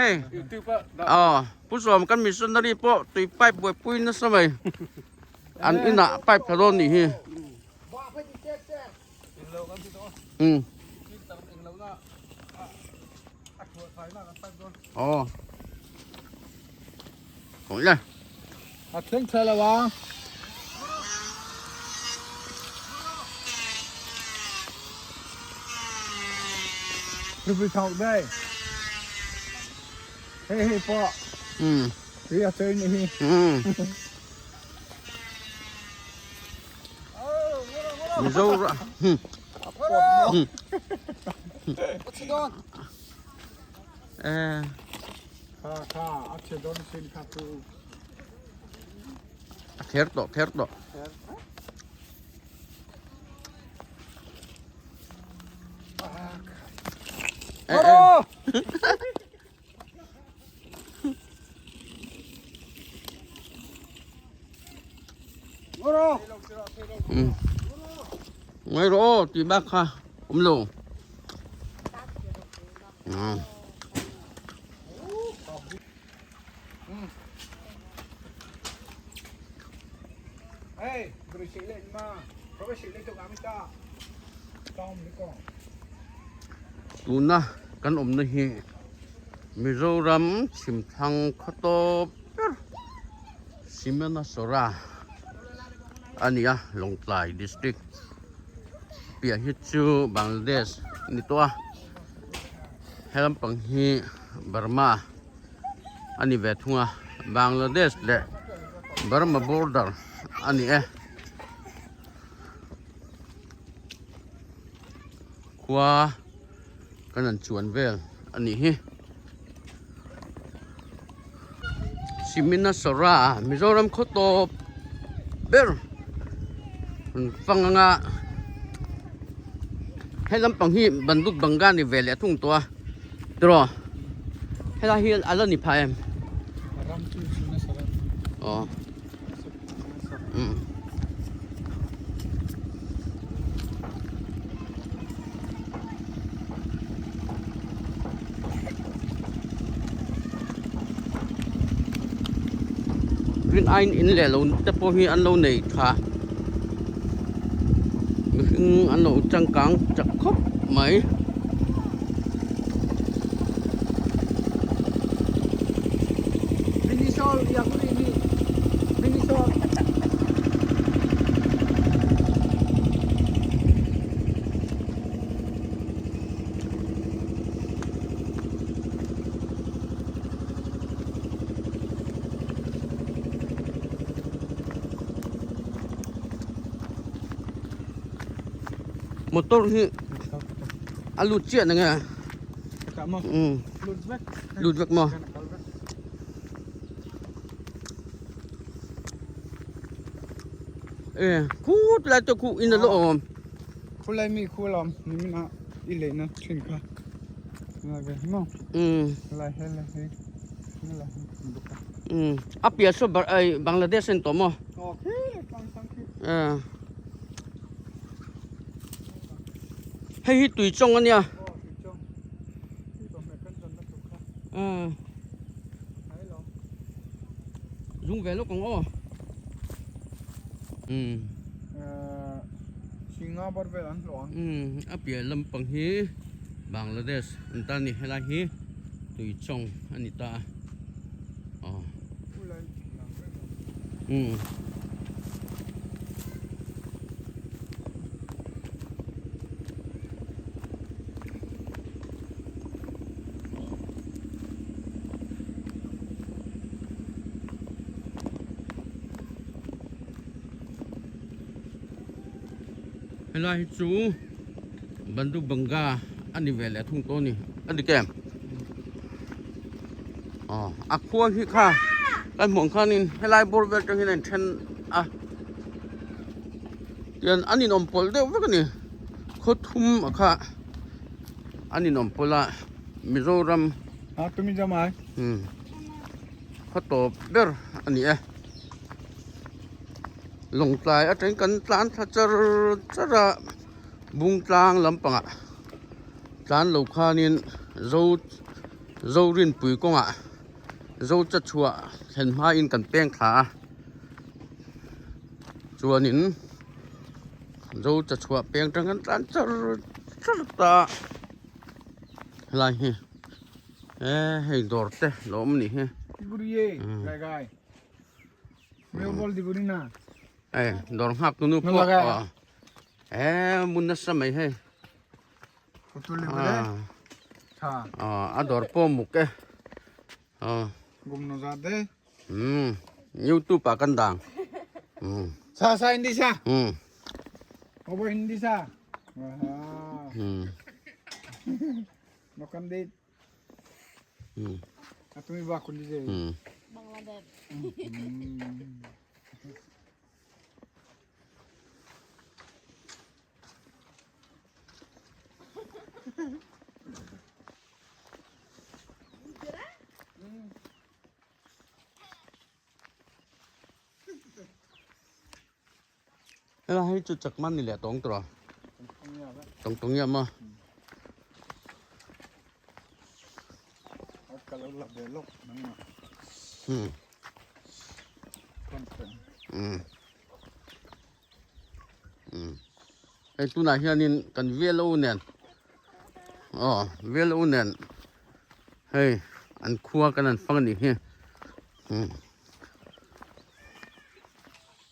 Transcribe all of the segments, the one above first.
hei. Aw Pu Sawm kan missionary pawh tui pipe buaipui nasa mai. An inah pipe tha dawn nih hi. Um. Aw. Kawng le. A thleng tha lo a. Rupi thau đây. Hei hei pawh. Um. Tui a chơi ni hi. Um. Mizoram. Hmm. Hmm. Eh. Kha kha a che dawn sin kha chu. A ther tawh ther tawh. Eh, eh. Ngai rawh aw tih bak kha awm lo. Tuna kan awmna hi Mizoram chhimthlang khaw tawp ber Simenasora a ni a, Lawngtlai district piah hi chu Bangladesh a ni tawh a. He lampang hi Burma a ni ve thung a Bangladesh leh Burma border a ni e khua kan han chuan vel a nih hi Siminasora Mizoram khaw tawp ber fang anga. He lampang hi banduk banga ni ve leh thung tawh a tiraw helai hi a la ni phah em aw umm rin aiin in leh lo te pawh hi an lo nei tha. Mihring an lo changkang chak khawp mai. Motor hi a lut chiah na nge umm lut vek maw e khut lai te khu in a lo awm khulai mi khu lawm ni min a i lei na thin kha umm umm a piah saw Bangladesh a ni tawh maw hei hi tui chawng a nia umm zung ve lawk ang aw umm umm a piah lampang hi. Bangladesh an ta ni helai hi tui chawng a ni ta a aw umm helai hi chu. Banduk banga a ni ve leh thung tawh a ni a dik em aw a khua hi kha kan hmuh ang khanin helai bawr vel atang hian a inthen a tian an inawm pawlh deuh vek a ni khaw thum a kha an inawm pawlh a Mizoram khaw tawp ber a ni e. Lawngtlai atangin kan tlan thla char char a bung tlang lampangah tlan lo khanin zo. Zorinpui kawngah Zocha chhuah thlen hmain kan peng thla a chuanin Zocha chhuah peng tang kan tlan char char ta helai hi e hei dawr te lo awm a nih hi. Hei dawr nghak tu nu pawh e mun nasa mai hei. A dawr pawh muk e youtube ah kan dang sa sa hindi sa obo hindi sa দোকান দে তুমি বা খুলি যে Bangladesh. Helai hi chu chakman ni leh tawng tawh a tawng tawng nge maw Hei tunah hianin kan velo nen aw velo nen hei an khua kan han fang anih hi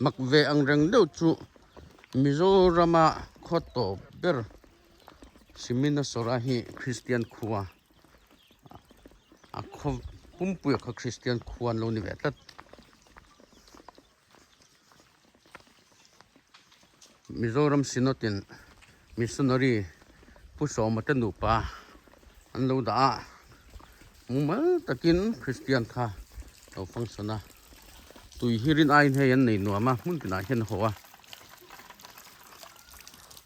mak ve ang reng deuh chu Mizorama khaw tawp ber Siminasawra hi Kristian khua a khaw pumpuia kha Kristian khua an lo ni ve tlat. Mizoram Synod in Missionary Pu Sawma te nupa an lo dah a, mumal takin Kristian kha lo function a, tui hi rin aiin hei an nei nuam a hmun tinah hian a haw a,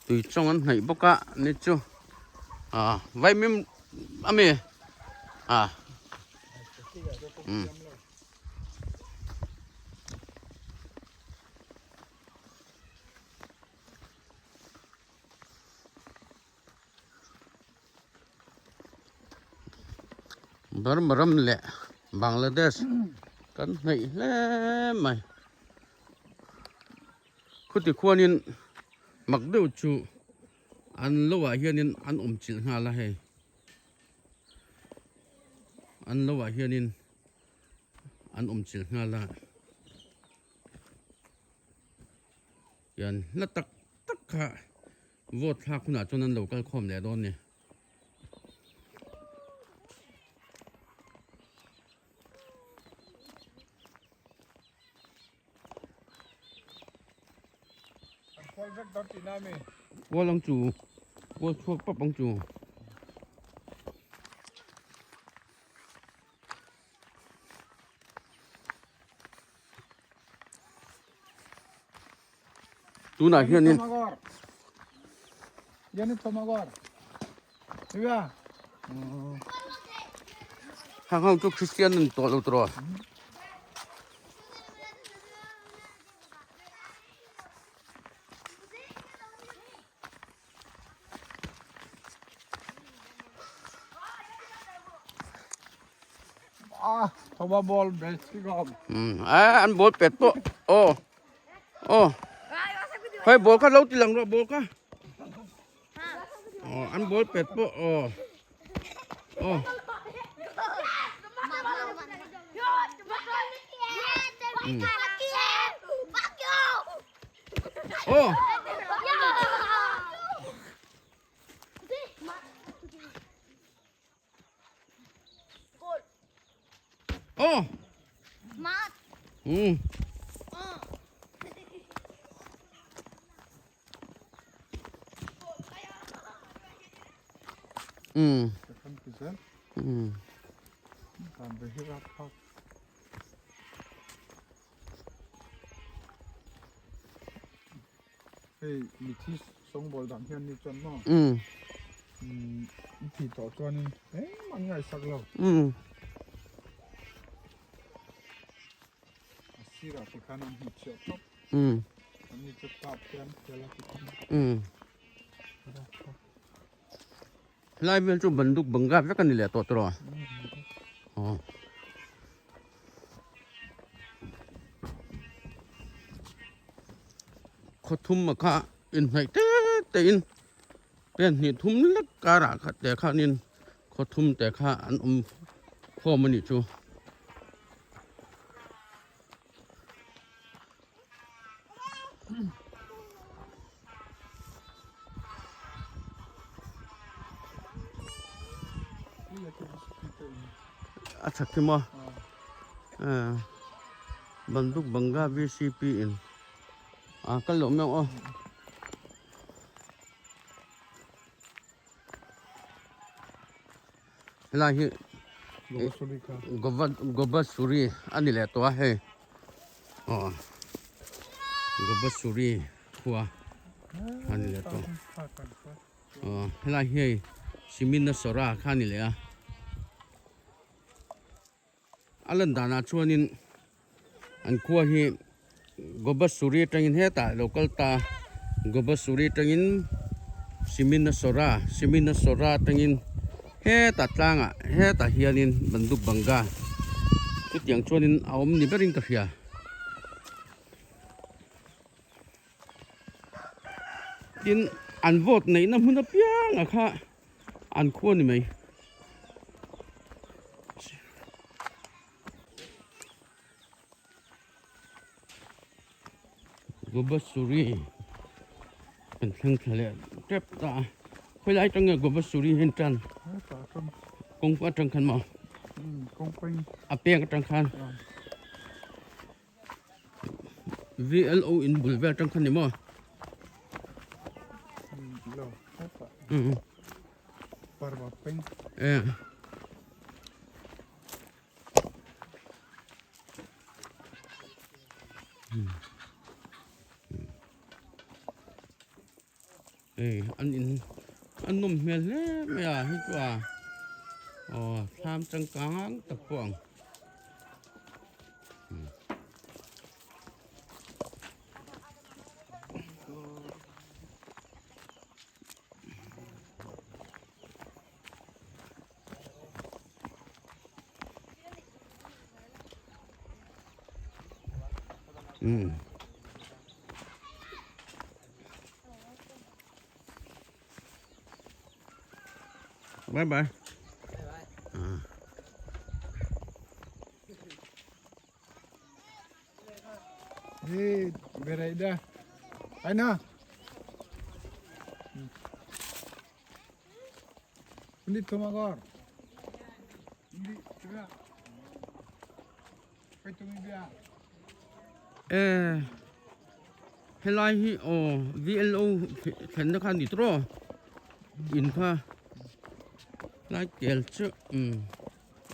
tui chawng an hnaih bawk a ni chu ah vaimim ami ah umm. Burma ram leh Bangladesh kan hnaih hle mai khuti khuanin mak deuh chu an lo ah hianin an awm chilh nghal a hei an lo ah hianin. an awm chilh nghal a hian hla tak tak kha vote thlak hunah chuan an lo kal khawm leh dawn a ni. Kual ang chu kual chhuak pap ang chu. Tunah hianin hang ho chu Christian an tawh lo tawh An ball pet pawh aw aw hei ball kha lo ti lang rawh ball kha aw an ball pet pawh aw aw aw aw um um um Hei mithi sawngbawl dang hian ni chuan maw i thi tawh chuanin engmah an ngaihsak lo. A sirah te khan an hmuchhiah tawp. An ni chu tap te an khel a ti khan. Helai vel chu banduk banga vek a ni leh tawh tawh. Aw. Khawthum a kha inhnaih te te in pen hnih thum lek karah kha te khanin khawthum te kha an awm khawm a nih chu. A tha khi maw Banduk Banga VCP in a kal loh meuh aw. Helai hi Gobasuri a ni leh tawh a hei aw Gobasuri khua a ni leh tawh aw helai hi hei Siminasora kha a ni leh a a lan danah chuanin an khua hi Gobasuri atangin hetah a lo kal ta a Gobasuri atangin Siminasora Siminasora atangin hetah tlangah hetah hianin Banduk Banga chutiang chuanin a awm ni berin ka hria. Tin an vote neihna hmun apiangah kha an khua ni mai. Gobasuri kan thleng thla leh tep ta a khawilai atang nge Gobasuri hian tan kawng atang khan maw a peng atang khan VLO in bul vel atang khan ni maw e. Hei an in an nawm hmel hle mai a hei chu a aw thlam changkang tak pawh ang. Bye bye. Hey, berai dah. Aina. Hindi tumagor. Hindi, tiba. Kay tumibia. Eh, helai hi aw VLO thlenna kha ni tawh in kha lai tel chu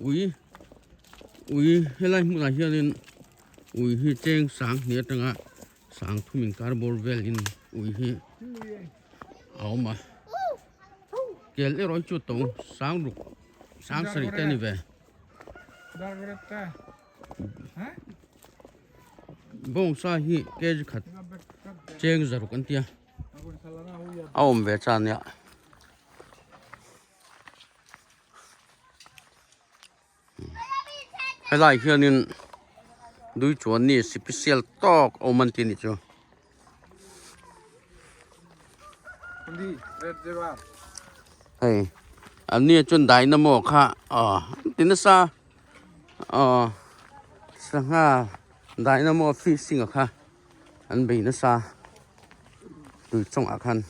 ui ui helai hmunah hianin ui hi cheng sang hnih atanga sang thum inkar bawr velin ui hi a awm a kel erawh hi chu to sang ruk sang sarih te a ni ve bawngsa hi kg khat cheng zaruk an tia a awm ve cha nia. Helai hianin dui chuan ni special tawk a awm an ti a nih chu. Hei an ni chuan dynamo kha aw an ti nasa aw sangha dynamo fishing a kha an bei nasa tui chungah khan.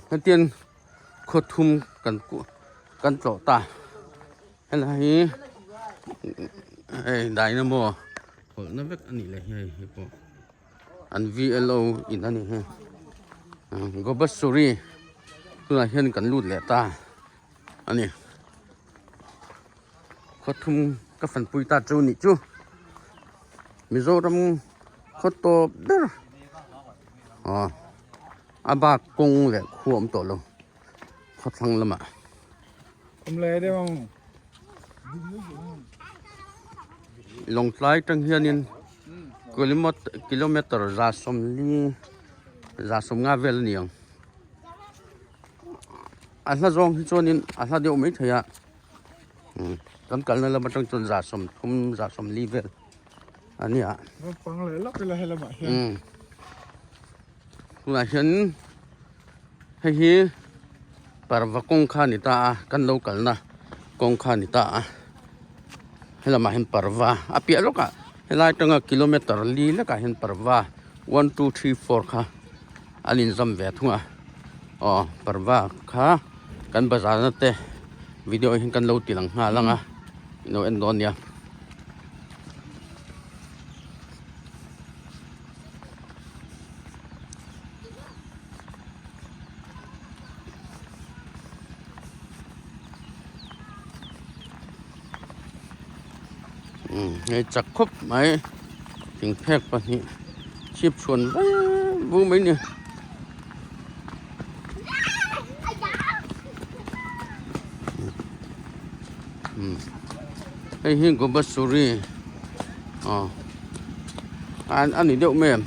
Hetiang khaw thum kan kan tlawh ta helai hi hei dynamo hawlhna vek a nih leh hei hei pawh an VLO in a ni hei Gobasuri tunah hian kan lut leh ta a ni. Khaw thum ka fanpui ta chu nih chu Mizoram khaw tawp ber aw a bak kawng leh khu a awm tawh lo khaw thlang lamah. Lawngtlai tang hianin. Kilometer 140 150 vel a ni ang. A hla zawng hi chuanin a hla deuh mai thei a kan kalna lam atang chuan 130 140 vel a ni a. Naupang leh lawk ila he lamah hian. Tunah hian hei hi parva kawng kha a ni ta a kan lo kalna kawng kha a ni ta a helamah hian parva a piah lawkah helai atanga kilometer li lekah hian parva 1 2 3 4 kha an inzam ve thung a aw parva kha kan bazar na te video ah hian kan lo ti lang nghal ang a ilo en dawn nia. Hei chak khawp mai thing phek pahnih chhip chhuan vek vung mai a ni. Hei hi Gobasuri aw a ni deuh mai em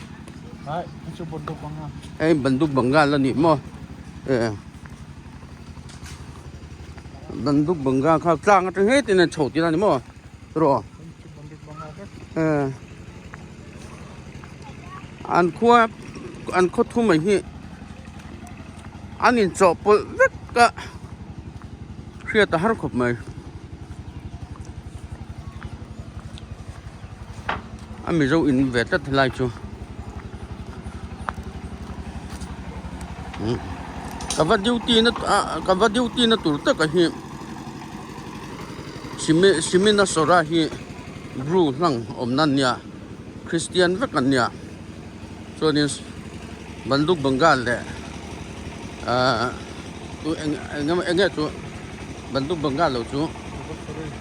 hei Banduk Bengal a ni maw eh Banduk Bengal kha tlang atang hetin a chho tih a ni maw rawh eh an khua an khaw thum ah hi an inchawhpawlh vek a hriat a har khawp mai a mizo in ve tlat helai chu ka va duty na ka va duty na tur tak a hi cement a sawrah hi bru hlang awm na ania Christian vek an nia chuanin Banduk Bengal leh ahh tu eng eng nge chu Banduk Bengal lo chu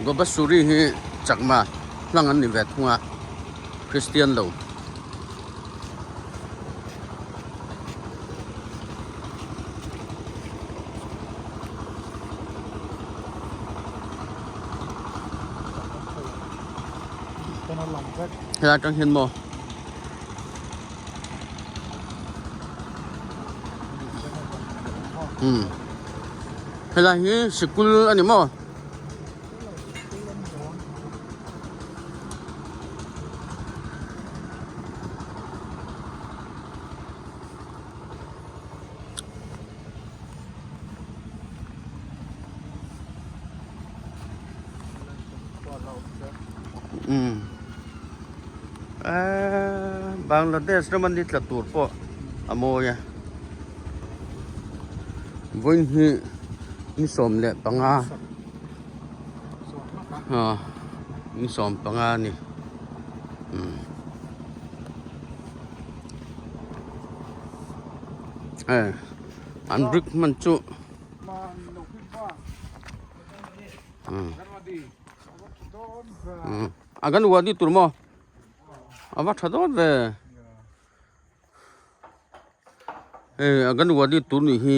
Gobasuri hi chakma hlang an ni ve thung a Christian lo. Helai atang hian maw umm helai hi sikul a ni maw. Umm eee Bangladesh rama ni tla tur pawh a mawi a vawiin hi ni 15 aw ni 15 a ni umm. Hei an brick hman chu a kan uah ni tur maw a va tha dawn ve hei a kan uah ni tur nih hi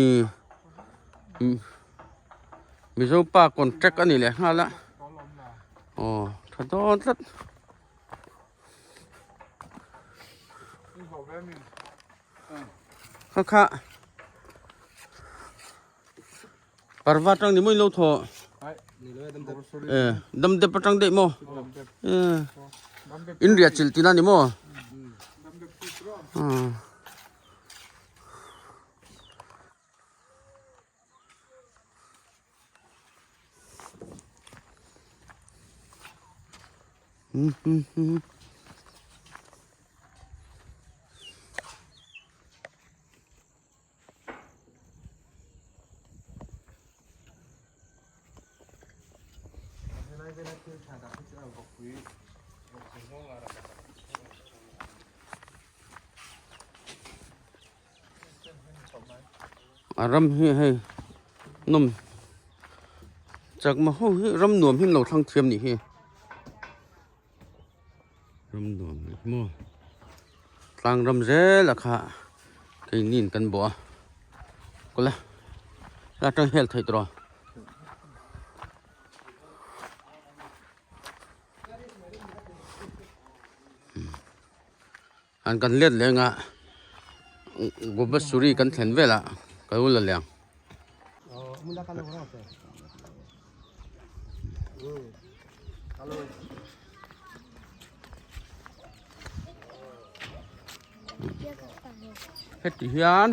mizo pa contract a ni leh nghal a aw tha dawn tlat. Kha kha parva tang ni mawi lo thaw eh dam dep atang daih maw eh in riah chilh tihna ni maw umm. A ram hi hei nawm chakma ho hi ram nuam hi an lo thlang thiam nih hi ram nuam hi maw tlang ram zel a kha keini in kan bawh a kawlh a la tang hel theih tawh. Han kan let leh anga Gobasuri kan thlen velah ka lo la leh ang. Heti hian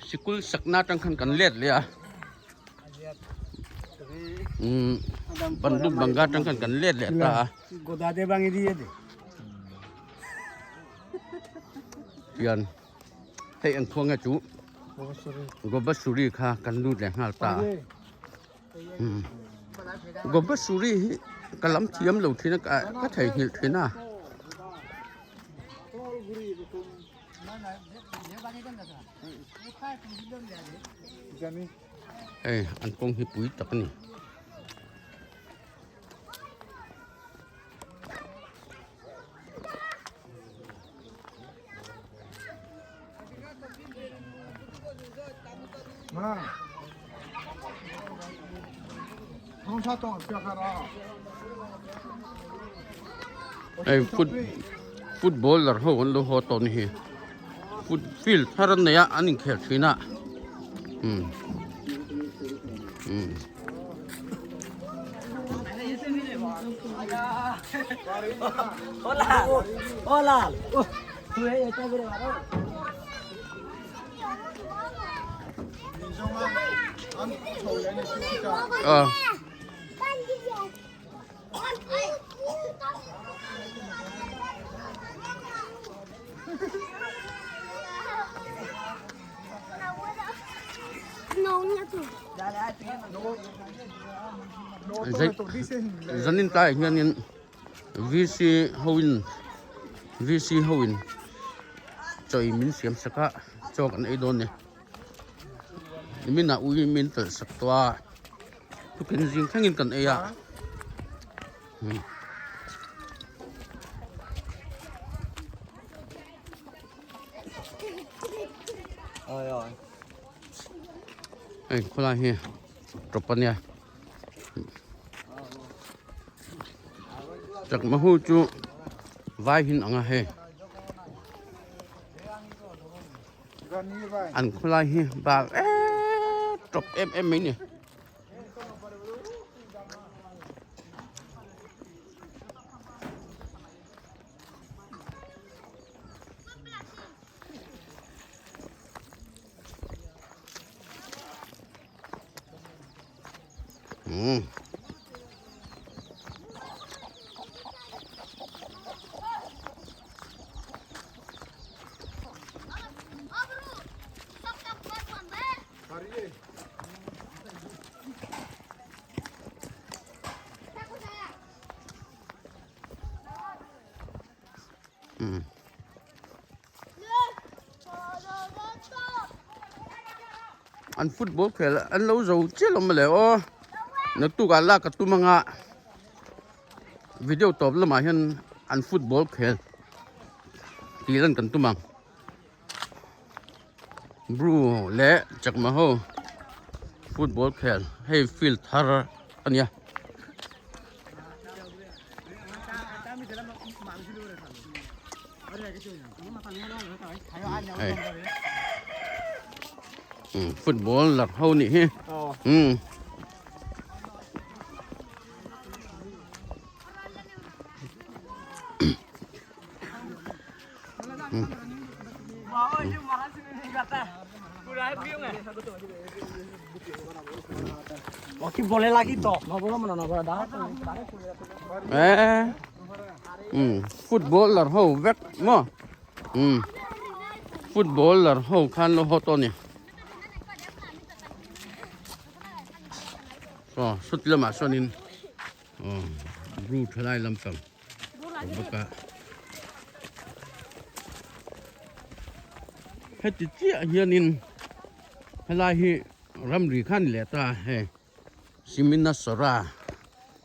sikul sakna atang khan kan let leh a umm banduk banga atang khan kan let leh ta a. Tian hei ang khuang nge chu Gobasuri kha kan lut leh nghal ta a. Gobasuri hi ka lam thiam lo thin a ka theihnghilh thin a. Hei an kawng hi pui tak a ni. Hei foot footballer ho an lo haw tawh ni hi foot field thar an nei a an inkhel thin a umm umm. Zanin tlaiah hianin VC hoin VC hoin chawi min siam sak a chaw kan ei dawn a ni nimin ah ui min talh sak tawh a tukin zing thlengin kan ei a. Hei khawlai hi tawp a nia chakma hu chu vai hin ang a hei an khawlai hi bak eeee tawp em em mai ni. Umm. An football khel an lo zo chiah lo mawle aw naktuk ah lak ka tum anga video tawp lamah hian an football khel tih lan kan tum ang bru leh chakma ho football khel hei field thar a nia. Hei football lar ho nih hi umm. Footballer ho vek maw umm footballer ho khan lo haw tawh a ni aw sut lamah sawnin aw blue thalai lampang. bawk a heti chiah hianin helai hi ramri kha a ni leh ta a hei cement a sawrh a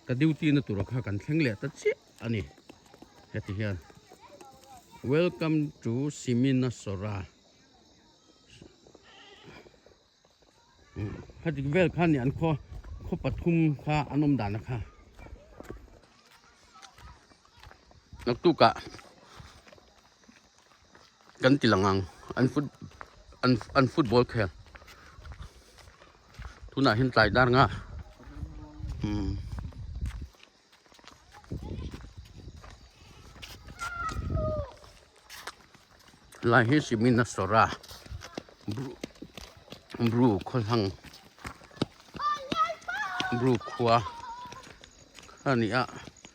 ka duty na tur kha kan thleng leh ta chiah a ni heti hian welcome to cement a sawrh a. Khatik vel kha ni an khaw khaw pathum kha an awm dan a kha. Naktukah. Kan ti lang ang an foot an an football khel tunah hian tlai dar nga umm. Lai hi cement a sawr a bru bru khawhlang bru khua a ni a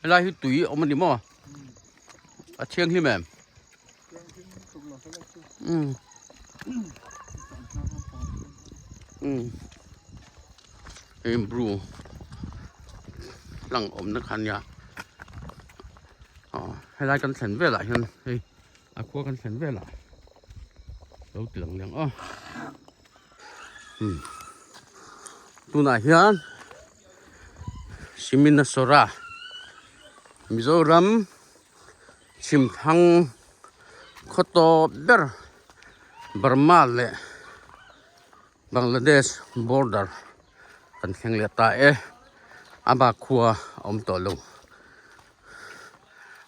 helai hi tui a awm a ni maw a thianghlim em umm umm hei bru hlang awmna kha ania aw helai kan thlen velah hian hei a khua kan thlen velah lo ti lang liang aw umm tunah hian Siminasora Mizoram Chhimthlang khaw tawp ber Burma leh Bangladesh border kan thleng leh ta e a bak khua a awm tawh lo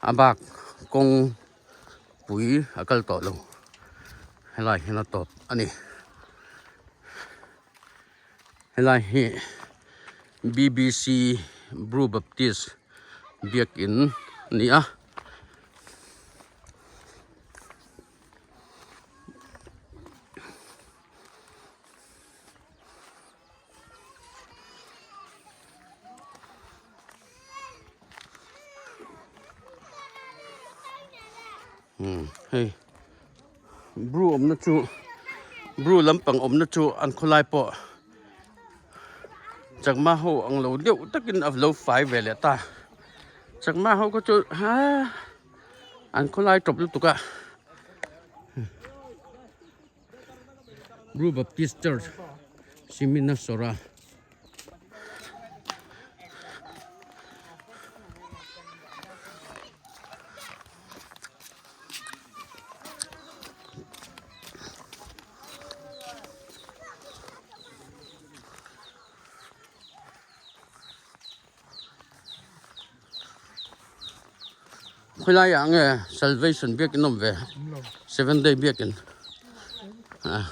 a bak kawng pui a kal tawh lo helai hian a tawp a ni helai hi B_B_C Bru Baptist biakin a ni a. Hei bru awmna chu bru lampang awmna chu an khawlai pawh chakma ho ang lo deuh takin a lo fai ve leh ta chakma ho kha chu haa an khawlai tawp lutuk a. Bru Baptist Church Siminasora Khawilai ah nge Salvation biakin awm ve Seven day biakin ah.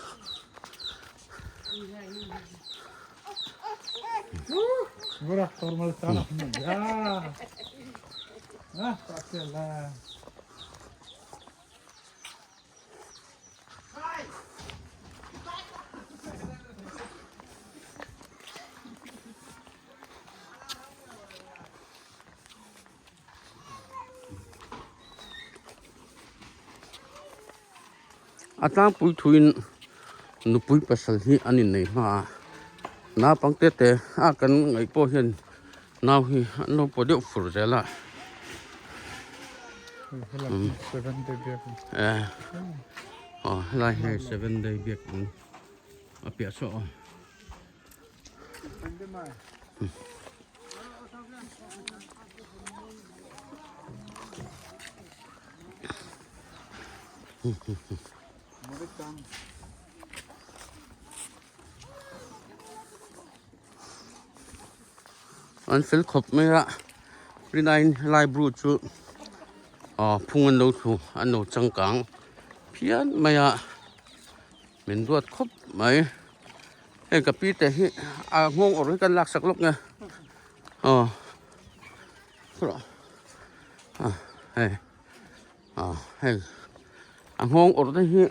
A tlangpui thuin nupui pasal hi an innei hma a naupang te te a kan ngaih pawh hian nau hi an lo paw deuh fur zel a aw helai hi seven day biakin a piah saw aw. An fel khawp mai a rinaiin helai bru chu aw phung an lo thlu an lo changkang phian mai a min duat khawp mai. Hei ka pi te hi a nghawng awrh hi kan lak sak lawk nge aw a hei a hei a nghawng awrh te hi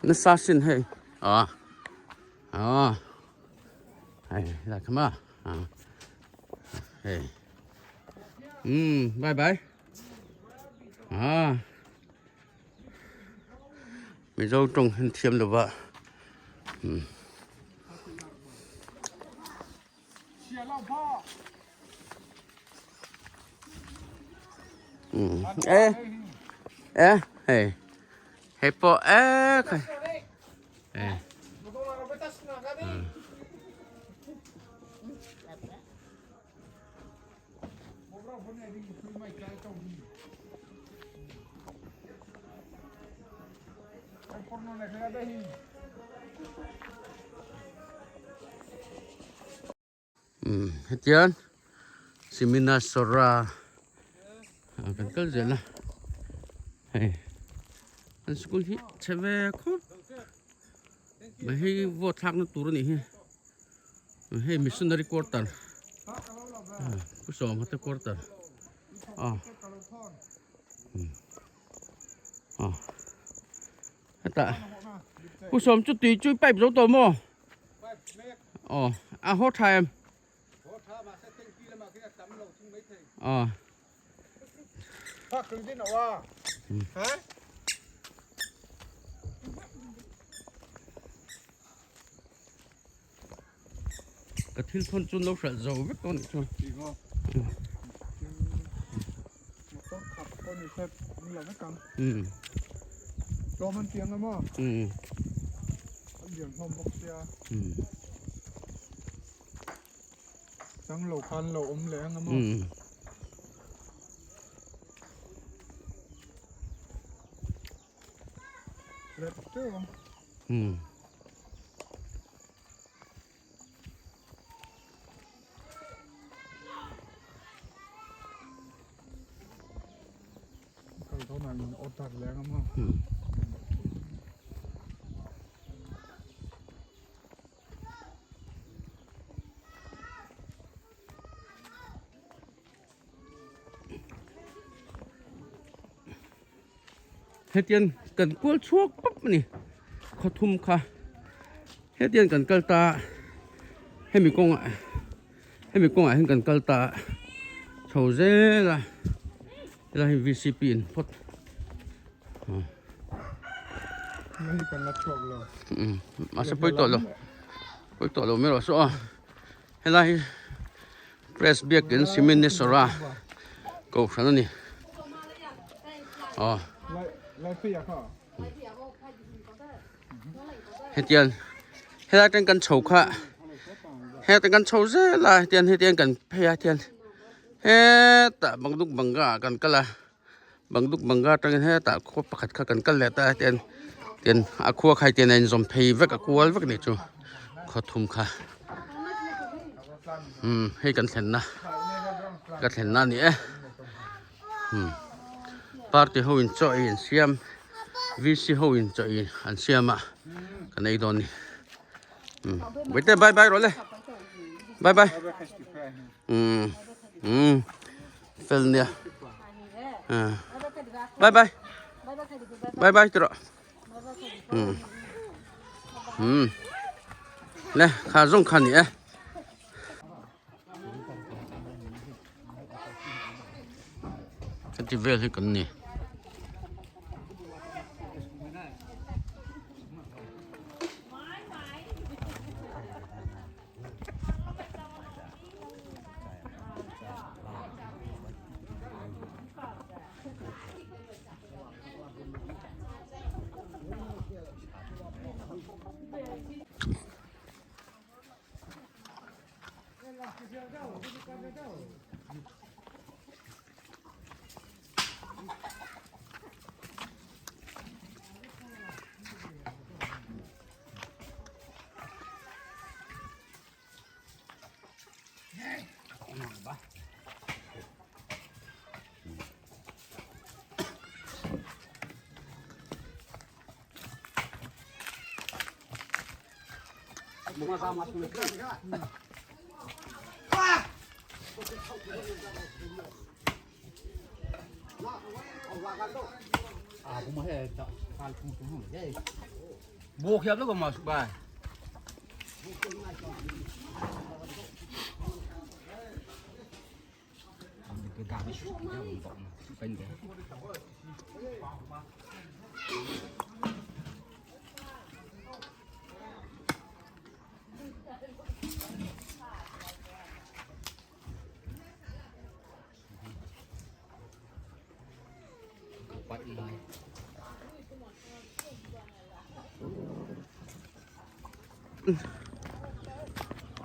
nasa sin hei a a hei la kha ma a hei um bye bye a Mizo tawng hian thiam lo va umm. E e hei hei pawh e khai e. Hetian Simina Sora kan kal zel a hei An school hi chhe ve khawp mai hei vote thlakna tur a nih hi hei missionary quarter pu sawma te quarter a hetah pu sawm chu tui chu pipe zo tawh maw aw a haw tha em aw. Ka thil thawn chu lo hralh zo vek tawh a nih chuan. Chang lo khan lo awm leh ang a maw? Rep teuh ang. Kal dawnah min order leh ang a maw? Hetiang kan kual chhuak pap a ni khawthum kha hetiang kan kal ta hemi kawngah hemi kawngah hian kan kal ta chho zel a helai hi vcp in phawt. Mahse pawi tawh lo pawi tawh lo mai rawh se aw helai hi press biakin cement ni sawra kohhran a ni aw hetiang helai atang kan chho kha helai atang kan chho zel a hetiang hetiang kan phei a hetiang hetah bangduk bangga ah kan kal a. Bangduk Banga atangin hetah khua pakhat kha kan kal leh ta a hetiang tian a khua kha hetiang a inzawm phei vek a kual vek a nih chu khaw thum kha umm hei kan thlenna ka thlenna a ni e umm party ho in chaw ei an siam vc ho in chaw ei an siam a kan ei dawn a ni umm bawihte bye bye rawh le bye bye umm umm. Fel nia. Bye bye. Bye bye tiro. Le kha zong kha ni e. Heti vel hi kan ni.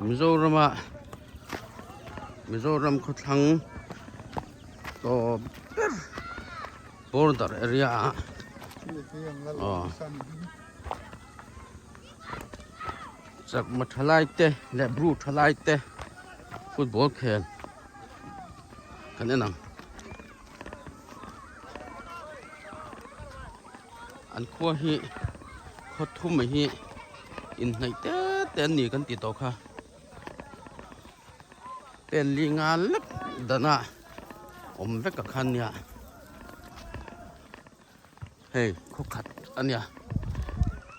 Mizorama Mizoram khawthlang tawp ber border area ah aw chakma thalai te leh bru thalai te football khel kan en ang. An khua hi khaw thum hi inhnaih te te an ni kan tih tawh kha. Pen li nga lek dana awm vek a khan nia. Hei khaw khat a nia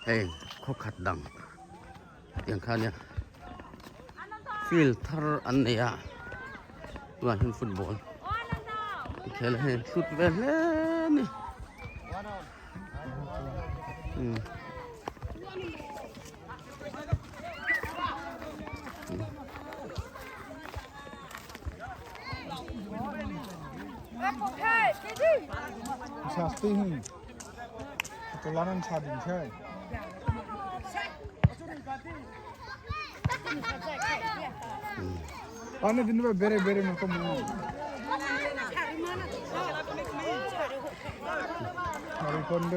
hei khaw khat dang tiang kha nia field thar an nei a tunah hian football an khel a hei hlut ve hle a ni umm.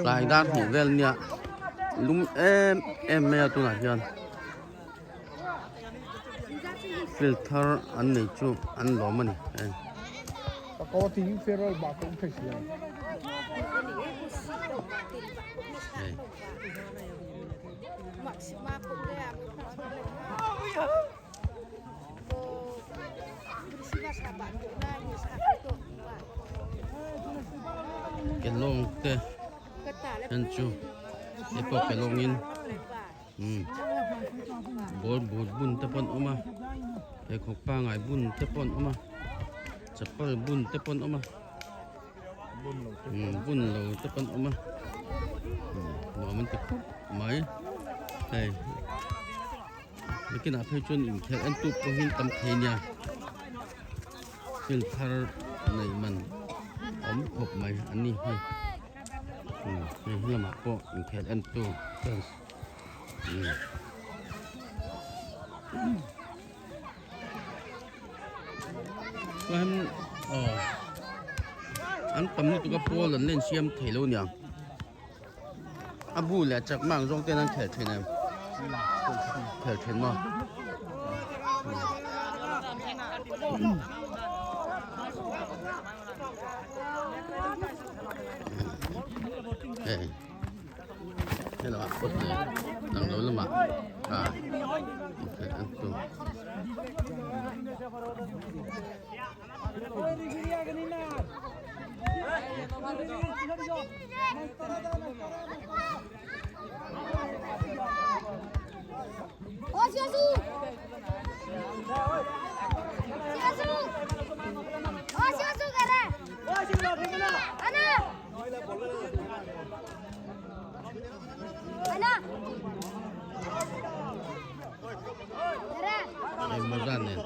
Tlai dar hnih vel nia lum em em mai a tunah hian field thar an nei chu an lawm a ni hei. Hei. Kelawng te hian chu hei pawh kelawngin umm ball but bun te pawh an awm a pheikhawk pangai bun te pawh an awm a chapal bun te pawh an awm a umm bun lo te pawh an awm a nuam an ti khawp mai hei. Nakinah phei chuan inkhelh en tu pawhin tam thei nia thil thar neih man awm khawp mai an ni hei hei helamah pawh inkhelh en tu fans chuan aw an tam lutuk a pawl an la insiam thei lo aniang. A bu leh chak mang zawng ten an khelh thin em? Khelh thin maw? Hei hello ah pawt leh lang lo lamah a khelh an tum. Hei mawza nen.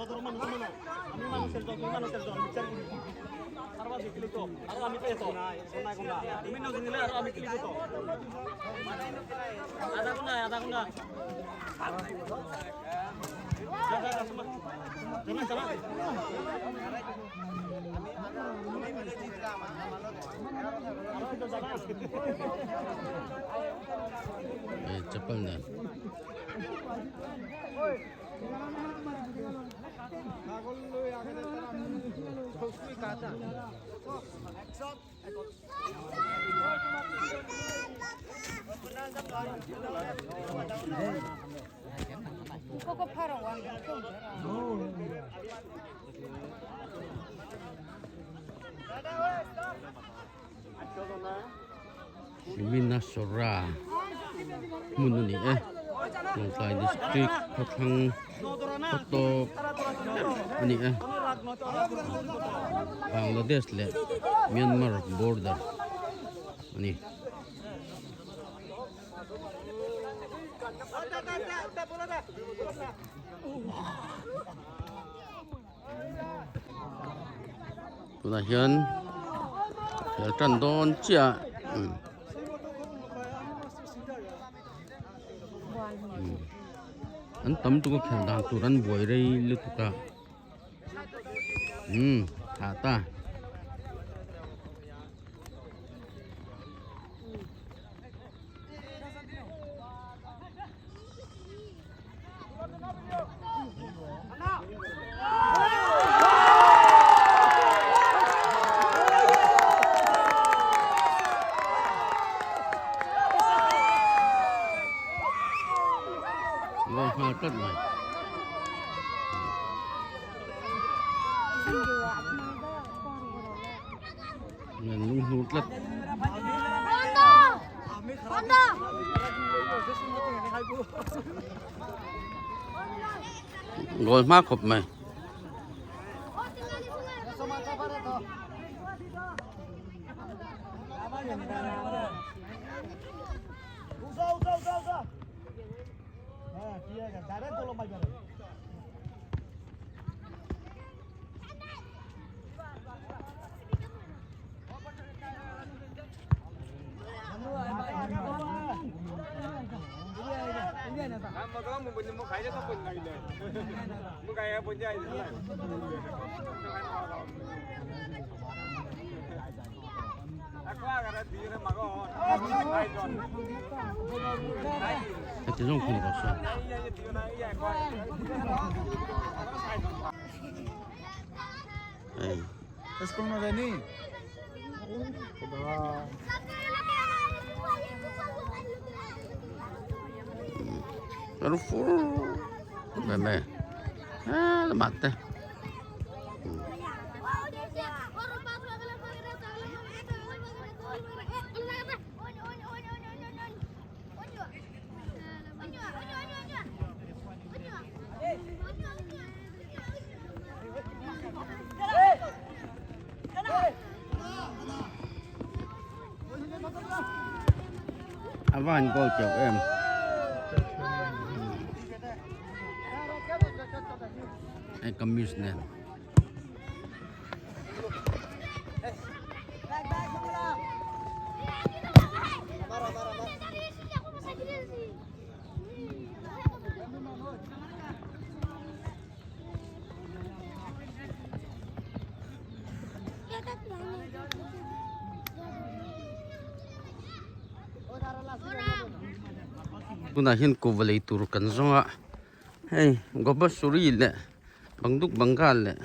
Hei chapal nen. Lumina Sora hmun a ni e Lawngtlai district khawthlang khaw tawp a ni e Bangladesh leh Myanmar border a ni. Tunah hian khel tan dawn chiah umm an tam tuk a khel dan tur an buai rei lutuk a umm thah ta. nghal tlat mai. An lunghnur tlat. Goal hma khawp mai. Heti zawng khum rawh se. Hei. Kar fur mai mai. A lamah te. A va han goal teuh em. Hei kamis nen. Tunah hian kuhva lei tur kan zawng a hei Gobasuri leh Bangduk Bengal leh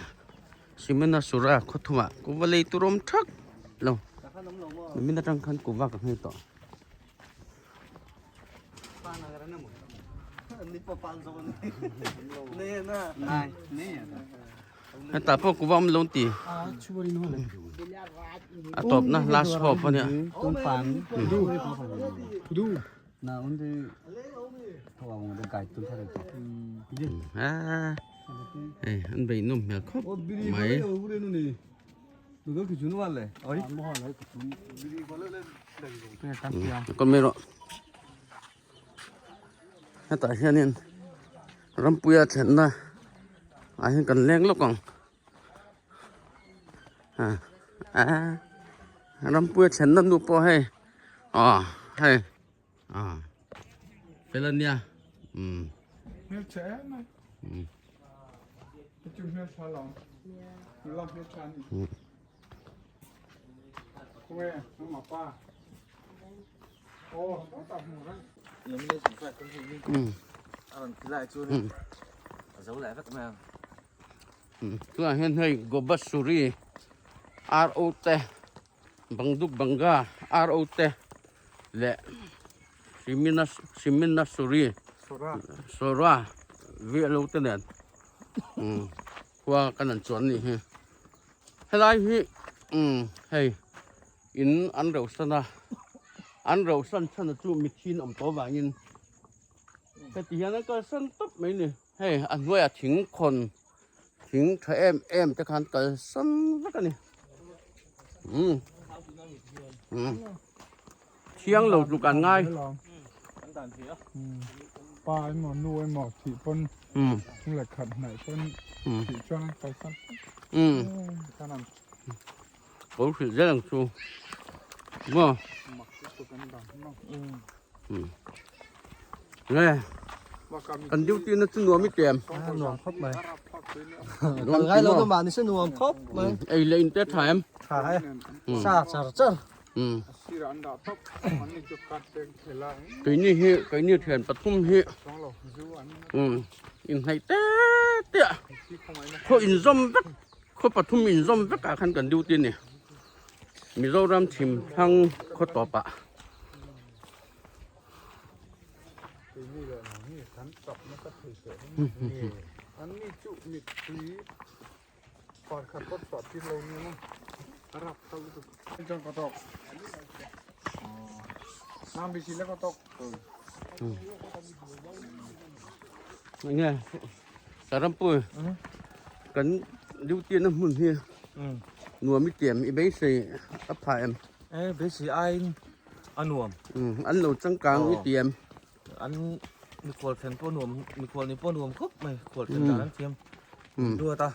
Simenasura khaw thumah kuhva lei tur a awm thak lo nimin atang khan kuhva ka nghei tawh. Hetah pawh kuva awm lo ti. A tawp na last hope a nia. Hei an beih nawm hmel khawp mai. Kawmero hetah hianin rampuia thlenna ah hian kan leng lawk ang ah rampuia thlenna nu pawh hei aw hei aw fel a nia umm. Tunah hian hei Gobasuri RO te Bangduk Banga RO te leh Siminasuri Sora VLO te nen khua kan han chuan a nih hi. Helai hi hei in an reuh san a an reuh san chhan chu mithin awm tawh avangin heti hian an kalsan tawp mai a ni hei a hnuaiah thing khawn thing tha em em te khan kalsan vek a ni umm umm thiang lo tluk an ngai pa emaw nu emaw thih pawn leh khat hnaih pawn thih chuan an kalsan tawp Ko hrilh zel ang chu maw nge kan duty na chu nuam i tlem nuam khawp mai kal ngai lo mahni se nuam khawp mai ei leh in te tha em tha e sa char char Keini hi keini thian pathum hi inhnaih te te a khaw inzawm vek khaw pathum inzawm vek ah khan kan duty a ni Mizoram thim thlang khaw tawp ah. Keini leh nang hi kan tap nasa thei teh reng a. An ni chu mittui par khat pawh chhuah tir lo nia maw? A rap tho lutuk. Chuan ka tawk. Nang bisi le ka tawk. Nge Sarampur kan duty na hmun hi nuam i tiam i beisei a phah em? E beisei aiin a nuam. An lo changkang i tiam. An mikhual thlen pawh nuam mikhual ni pawh nuam khawp mai khual thlen dan an thiam duat a.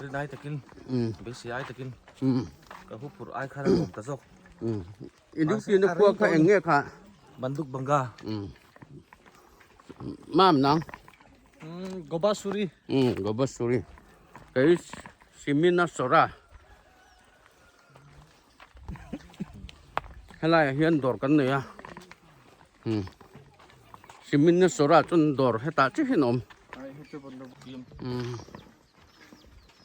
Rinai takin beisei ai takin ka huphurh ai khan a nuam ta zawk. I duty na khua kha eng nge kha? Banduk Banga. Mam nang? Gobasuri. Gobasuri. Kei Simina Sora. Helai ah hian dawr kan nei a. Simina Sora chuan dawr hetah chiah hian a awm.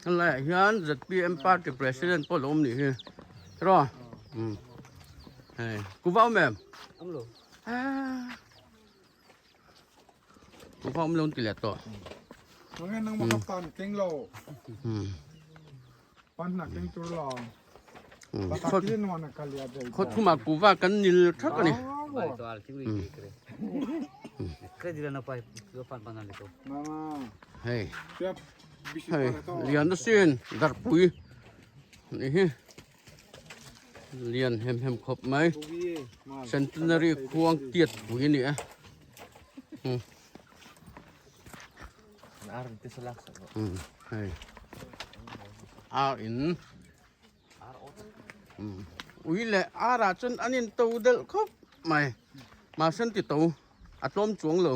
Helai ah hian zpm party president pawh a lo awm nih hi tiraw hei kuva awm em kuva awm lo an ti leh tawh khaw thumah kuva kan nil thak a ni. Hei hei lian asin darpui nih hi lian hem hem khawp mai centenary khuang tiat pui a ni a hei ar in ui leh arah chuan an in to delh khawp mai mahse an ti to a tlawm chuang lo.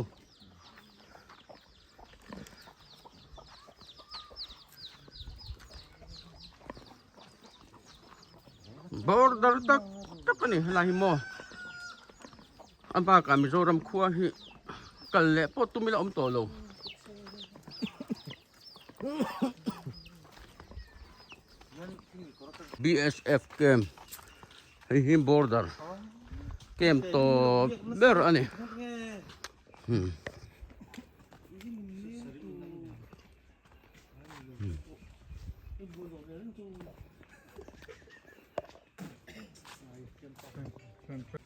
Border tak tak a ni helai hi maw a bakah Mizoram khua hi kal leh pawh tum ila awm tawh lo. BSF camp hei hi border camp tawp ber a ni.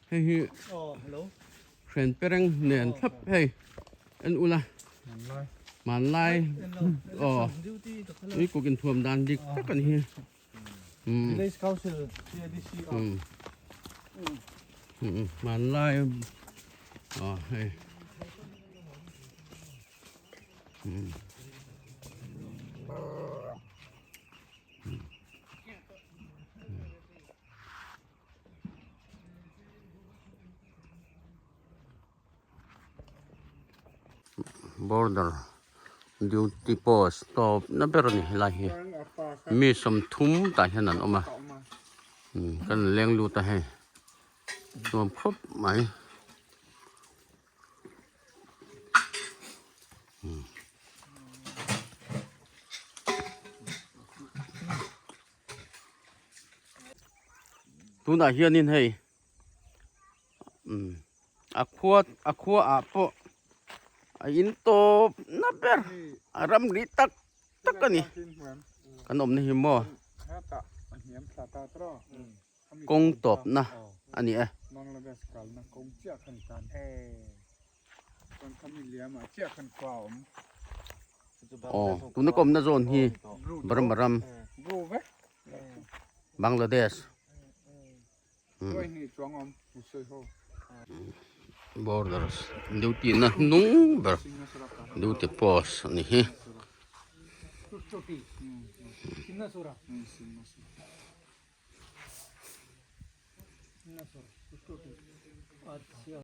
Hei hi hren pereng nen thlap hei en ula hmanlai aw ui kuk inthuam dan dik tak a ni hi. Village Council CADC Hmanlai aw hei. Border duty post tawp na ber a ni helai hi mi sawmthum tah hian an awm a kan leng lut a hei nuam khawp mai. Tunah hianin hei a khua a khua ah pawh a in tawp na ber a ram ri tak tak a ni kan awmna hi maw kawng tawp na a ni e. Aw tuna ka awmna zawn hi Burma ram Bangladesh borders duty na hnung ber duty post a ni hi.